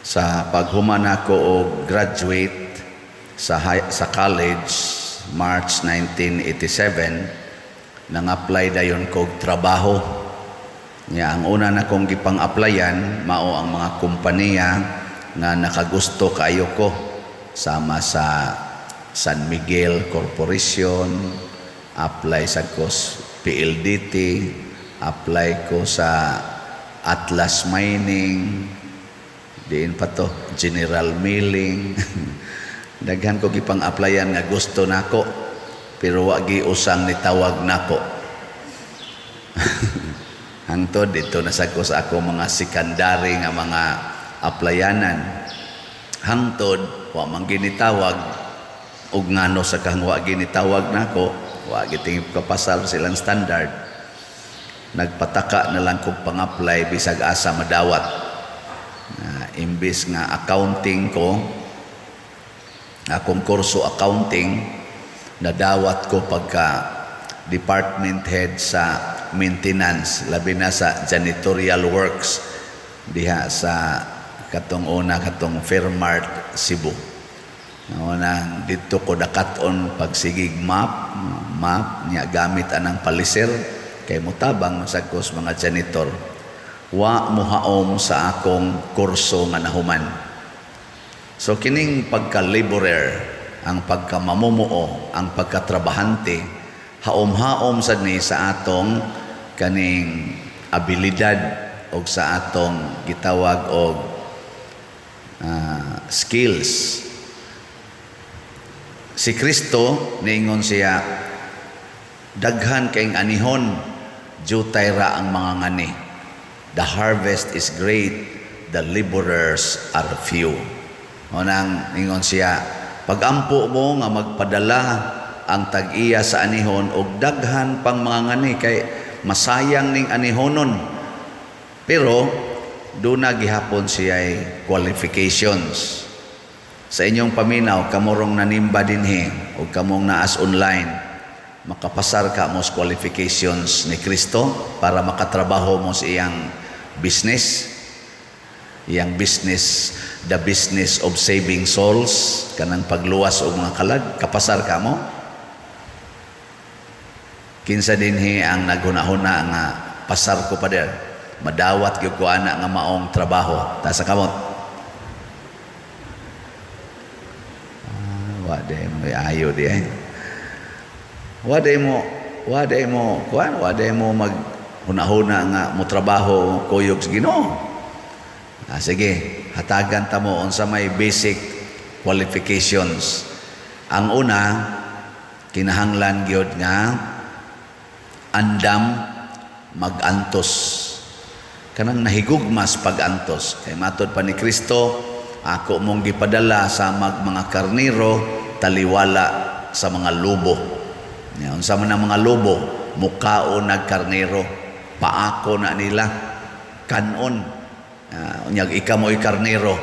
Sa paghuman ako og graduate sa college March 1987, nang-apply dayon kog trabaho. Nya ang una na kong gipang-applyan mao ang mga kompanya nga nakagusto kaayo ko, sama sa San Miguel Corporation, apply sa ko PLDT, apply ko sa Atlas Mining, diin pa to, General Milling. Daghan ko gipang-applyan nga gusto nako, pero wa gi usang nitawag nako. Hangtod dito na sa ko sa ako mga secondary nga mga applyanan. Hangtod wa man ginitawag, ug ngano sa kang wa ginitawag nako, wa gitingip kapasar silang standard. Nagpataka na lang kog pang-apply bisag asa madawat. Imbis nga accounting ko, akong kurso accounting, nadawat ko pagka department head sa maintenance, labi na sa janitorial works diha sa katong una, katong Fairmart Cebu. Nang dito ko dakat-on pagsigig mop, mop niya, gamit anang paliser kay mutabang sa ko sa mga janitor. Wa muhaom sa akong kurso nga nahuman. So kining pagka-laborer, ang pagkamamumuo, ang pagkatrabahante, haom-haom sad ni sa atong kaning abilidad og sa atong gitawag og skills. Si Kristo niingon siya, "Daghan kayong anihon, jutay ra ang mga ngani." The harvest is great, the laborers are few. O nang ingon siya, "Pagampo mo nga magpadala ang tag-iya sa anihon og daghan pang mga ngani kay masayang ning anihonon." Pero duna gihapon siya qualifications. Sa inyong paminaw, kamurong nanimba dinhi o kamong naas online, makapasar ka mo sa qualifications ni Kristo para makatrabaho mo sa iyang business? Iyang business, the business of saving souls, kanang pagluwas og mga kalag, kapasar ka mo? Kinsa dinhi ang naghuna-huna nga pasar ko, pader, madawat gyud ko ana nga maong trabaho? Taas sa kamot. Ah, wa day mo ayo di eh. Wa day mo kuan, wa day mo mag huna-huna nga mo trabaho kuyog sa Ginoo. Ah, sige, hatagan ta mo unsa may basic qualifications. Ang una, kinahanglan gyud nga andam magantos. Kanang nahigugmas pag-antos. Kay matod pa ni Kristo, "Ako mong gipadala sa mag mga karnero taliwala sa mga lobo." Ya, unsa man ang mga lobo? Mukaon nag karnero, paako na nila, kanon. Unyag ika mo'y karnero.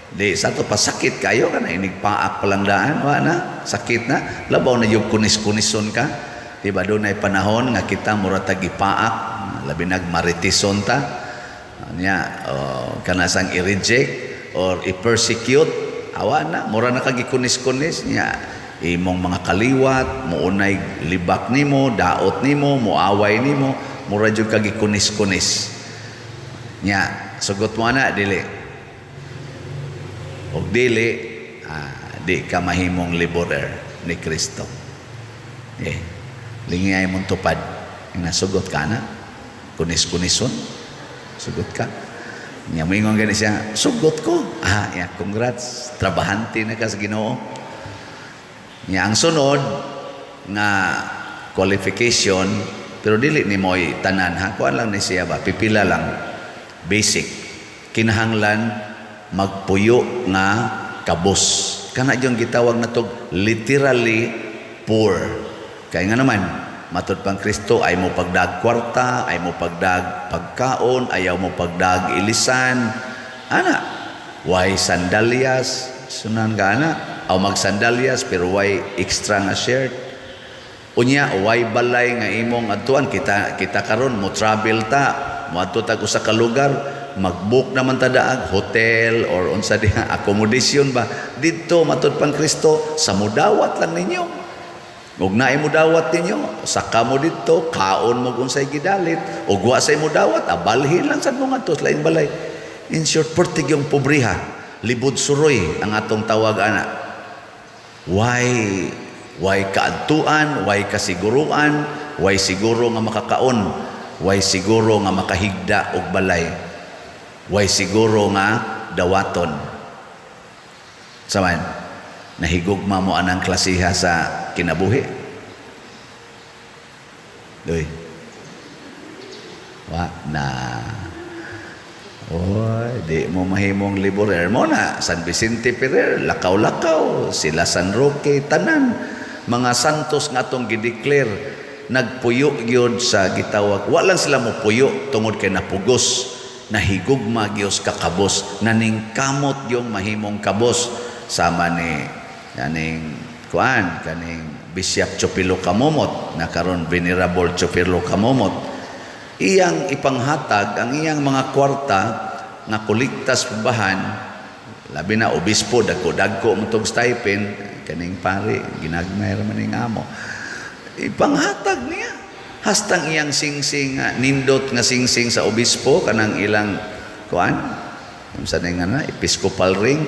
Di sa to pasakit kayo ka na inig paak palang daan, wa na, sakit na. Labaw na yung kunis-kunison ka. Di ba doon ay panahon nga kita mura tag gipaak, labi nag maritison ta. Nya, oh, kanasang i-reject or i-persecute, awa na, mura na kagikunis-kunis niya imong mga kaliwat, muunay libak nimo, daot nimo, muaway nimo, mura jud kagikunis-kunis. Nya, sugot mo na dili? Og dili, di ka mahimong laborer ni Kristo. Eh, lingay mong tupad. Nasugot ka na. Kunis-kunison. Sugot ka. Nya moingon gani siya, "Sugot ko." Ah, ya, congrats. Trabahante na ka sa Ginoo. Nya ang sunod nga qualification, pero dili ni mo'y tanan ha, kuan lang ni siya ba, pipila lang, basic. Kinahanglan magpuyo nga kabos. Kana yung gitawag na tog literally poor. Kaya nga naman, matod pang Kristo, ay mo pagdag kwarta, ay mo pagdag pagkaon, ayaw mo pagdag ilisan. Ana, why sandalyas? Sunan ka ana? Aw magsandalyas pero why extra nga shirt? Unya, why balay nga imong adtuan? Kita kita karon mo travel ta, moadto tag usa ka lugar, Mag-book naman ta daag hotel or unsa diha, accommodation ba didto. Matud pang Kristo, sa mudawat lang ninyo. Ug naay mudawat ninyo, saka mo didto, kaon mo kung unsay gidalit, ug wa say mudawat, abalhin lang sad mo ngadto sa laing balay. In short, pertig yung pobriha, libod suroy ang atong tawag ana. Why kaadtuan, why kasiguruan, why siguro nga makakaon, why siguro nga makahigda og balay, why siguro nga dawaton. Saman, nahigugma mo anang klasiha sa kinabuhi? Doy. Wa na. Oy, di mo mahimong laborer mo na. San Vicente Ferrer, lakaw-lakaw, sila San Roque, tanan. Mga santos nga atong gideclare, nagpuyo gyud sa gitawag. Wa lang sila mo puyo tungod kay napugos, nahigugma gyud kakabos, naningkamot yung mahimong kabos sama ni kaning kuan, kaning Bishop Chopilo Camomot na karon Venerable Chopilo Camomot. Iyang ipanghatag ang iyang mga kwarta nga kolektas bahan, labi na obispo, dagko-dagko mo tong stipend. Kaning pare, ginagmay ra man ning amo. Ipanghatag niya hastang iyang singsing nga nindot nga singsing sa obispo, kanang ilang kuan, unsa na nga na episcopal ring,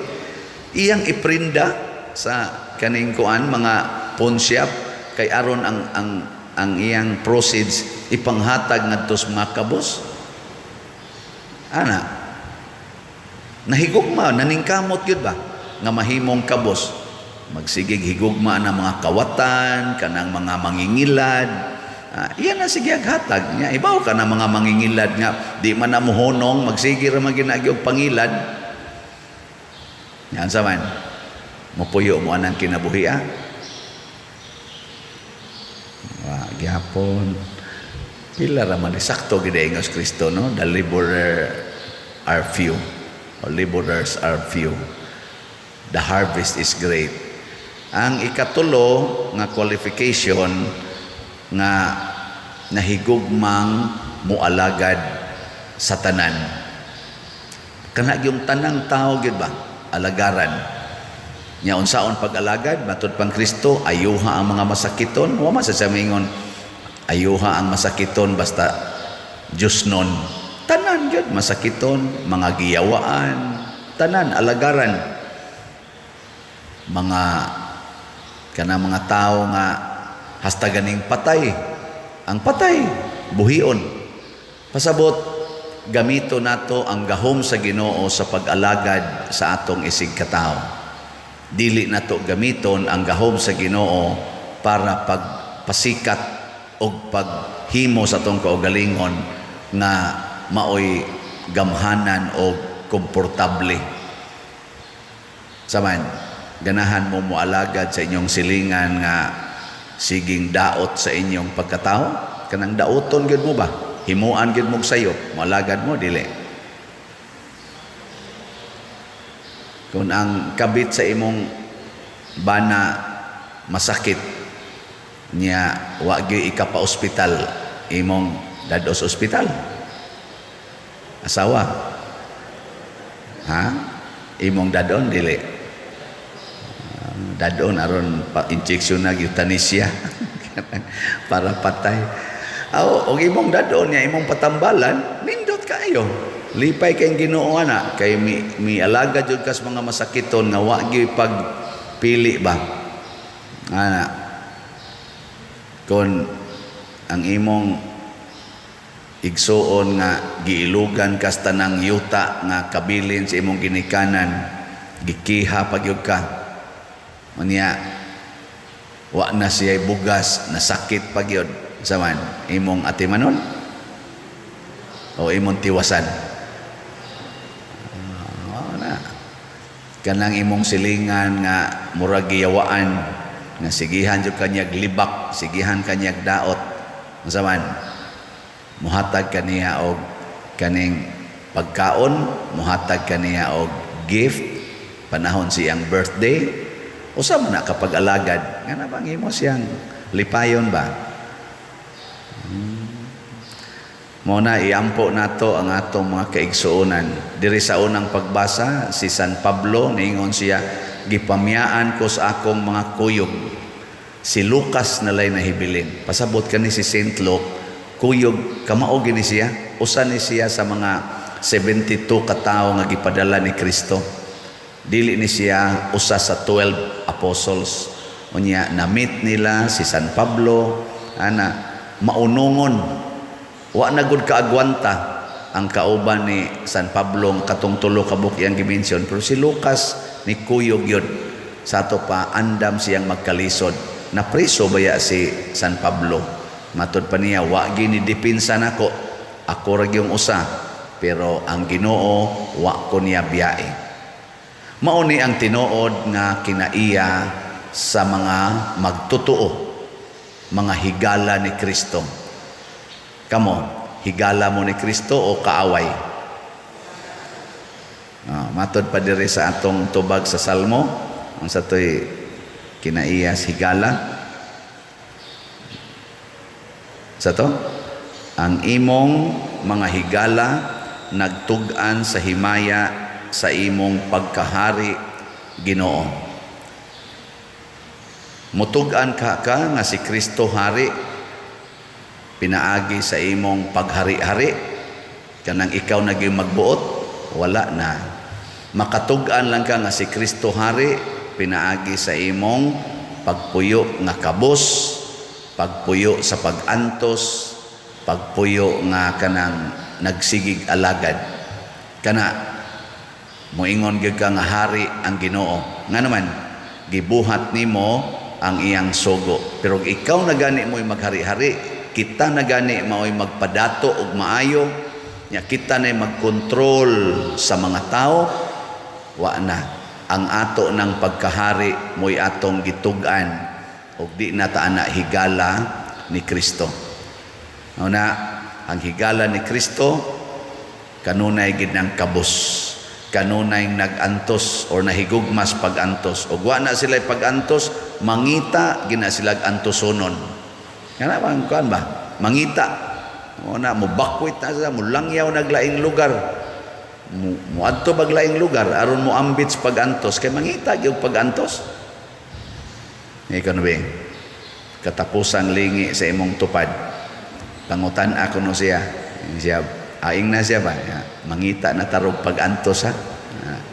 iyang iprinda sa kaning kuan, mga pawn shop, kay aron ang iyang proceeds ipanghatag ngadto sa mga kabos ana. Nahigugma, naningkamot gyud ba nga mahimong kabos, magsigig higugma na mga kawatan, kanang mga mangingilad. Ah, iyan na sige hatag niya. Ibaw ka na mga mangingilad nga di man na muhonong, magsige ra man ginagi og pangilad. Yan sa man. Mupuyo mo anang kinabuhi ah. Wa gyapon. Pila ra man, sakto gid ingos Kristo, no? The laborer are few. Or laborers are few. The harvest is great. Ang ikatulo nga qualification nga nahigugmang mualagad sa tanan. Kana yung tanang tao gyud ba? Alagaran. Nya unsaon pag-alagad matud pang Kristo, ayuha ang mga masakiton. Wa man sa siya mingon ayuha ang masakiton basta Diyos nun. Tanan gyud masakiton, mga giyawaan, tanan alagaran. Mga kana mga tao nga hasta ganing patay, ang patay buhion. Pasabot, gamito nato ang gahom sa Ginoo sa pag-alagad sa atong isig katao. Dili nato gamiton ang gahom sa Ginoo para pagpasikat og paghimo sa atong kaugalingon nga maoy gamhanan o komportable. Saman, ganahan mo moalagad sa inyong silingan nga siging daot sa inyong pagkatao? Kanang daoton gyud mo ba? Himuan gyud mo sayop, moalagad mo dili? Kung ang kabit sa imong bana masakit niya, wa gyud ikapa-ospital, imong dados ospital? Asawa, ha, imong dadon dili? Dadon aron pa injection na euthanasia para patay. Aw, og imong dadon niya, imong patambalan, nindot kaayo. Lipay kay Ginoo ana kay mi alaga jud kas mga masakiton nga wa gyud pagpili ba. Ana, kon ang imong igsuon nga giilugan kas tanang yuta nga kabilin sa imong ginikanan, gikiha pagyud ka. Unya wa na siya bugas, nasakit pagyud, saman imong atimanon o imong tiwasan? Na kanang imong silingan nga murag giyawaan nga sigihan jud kanyag libak, sigihan kanyag daot, unsa man, muhatag kaniya og kaning pagkaon, muhatag kaniya og gift panahon siyang birthday, usa man na kapag alagad nga na bang imo siyang lipayon ba? Mao na iampo nato ang atong mga kaigsuonan. Diri sa unang pagbasa, si San Pablo niingon siya, "Gipamiyaan ko sa akong mga kuyog. Si Lucas na lay nahibilin." Pasabot kani si Saint Luke, kuyog kamao gini siya. Usa ni siya sa mga 72 katawo nga gipadala ni Kristo. Dili ni siya usa sa 12 apostles. Unya na-meet nila si San Pablo ana maunungon. Wa na gud kaagwanta ang kauban ni San Pablo nga katong tulo ka buok iyang gi-mention, pero si Lucas ni kuyog yun. Sa ato pa andam siyang magkalisod. Napriso baya si San Pablo. Matod pa niya, "Wa gini depensa nako. Ako ra gyung usa, pero ang Ginoo wa ko niya biyae." Mao ni ang tinuod nga kinaiya sa mga magtotoo, mga higala ni Kristo. Kamo, higala mo ni Kristo o kaaway? Matod pa diri sa atong tubag sa Salmo, ang sa to'y kinaiyas higala. Sa to, ang imong mga higala nagtug-an sa himaya sa imong pagkahari, Ginoo. Mutug-an ka nga si Kristo hari pinaagi sa imong paghari-hari, kanang ikaw naging magbuot, wala na. Makatug-an lang ka nga si Kristo hari pinaagi sa imong pagpuyo nga kabos, pagpuyo sa pag-antos, pagpuyo nga kanang nagsigig alagad. Kana moingon gyud ka nga hari ang Ginoo. Nga naman gibuhat nimo ang iyang sugo. Pero ikaw na gani mo'y maghari-hari, kita na gani mao'y magpadato og maayo, nya kita na magkontrol sa mga tao, wa na. Ang ato ng pagkahari mo'y atong gitug-an og di na ta ana higala ni Kristo. Una, ang higala ni Kristo kanunay gid ng kabos, kanunay nag-antos or nahigugmas pag-antos. Og wa na sila pag-antos, mangita gina sila antosonon. Kana bang kuan ba? Mangita. Mo na mo bakwit na sila, mo langyaw naglaing lugar. Mo adto bag laing lugar aron mo ambit sa pag-antos kay mangita gyud pag-antos. Ikaw na ba? Katapusang lingi sa imong tupad. Pangutan ako no siya. Siya, aing na siya ba? Ya, mangita na tarog pag-antos ha.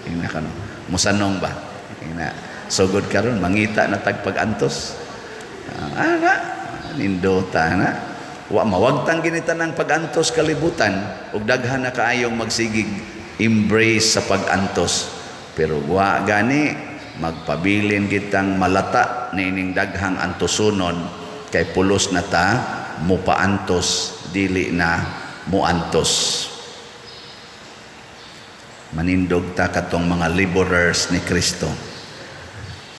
Ing na kano. Musanong ba? Ing na. Sugod karon mangita na tag pag-antos. Ana, nindota na. Wa mawagtang ginita ng pag-antos kalibutan ug daghan na kaayong magsigig embrace sa pag-antos. Pero wa gani magpabilin kitang malata niining daghang antosonon kay pulos na ta mupaantos, dili na muantos. Manindog ta katong mga laborers ni Kristo.